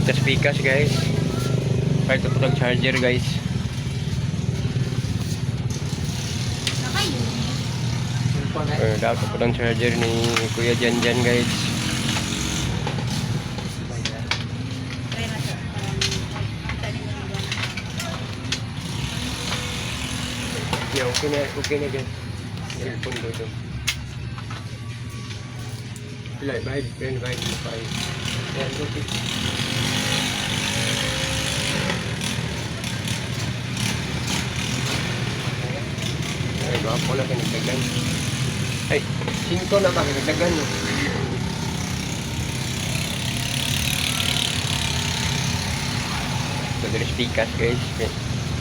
Palit speakers, guys. Palit ito ng charger, guys. Dapat po ng charger ni Kuya Jan Jan, guys. Try na siya. Parang kita ninyo yung iba. Yeah, okay na guys. Cellphone dito. Pila, bayad, pila, bayad, bayad. Yan, okay. Ay, gwapo na kinagdagan. Ay, 5 na ba kinagdagan, no? So, there is speakers, guys.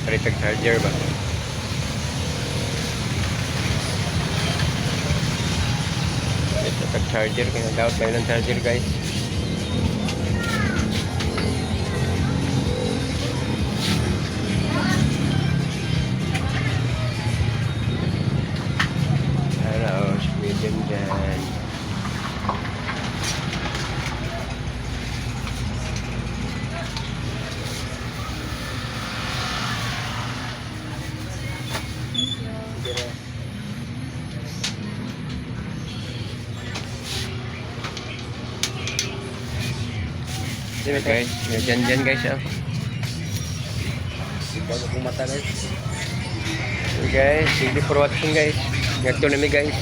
Paritag charger ba? Ito tag charger, kaya dapat tayo ng charger, guys. Hello, si Kuya Jan dyan. Guys, Kuya Jan dyan, guys, ah. Bago kumata na. Okay, guys, thank you for watching, guys. Ngadto na mi, guys.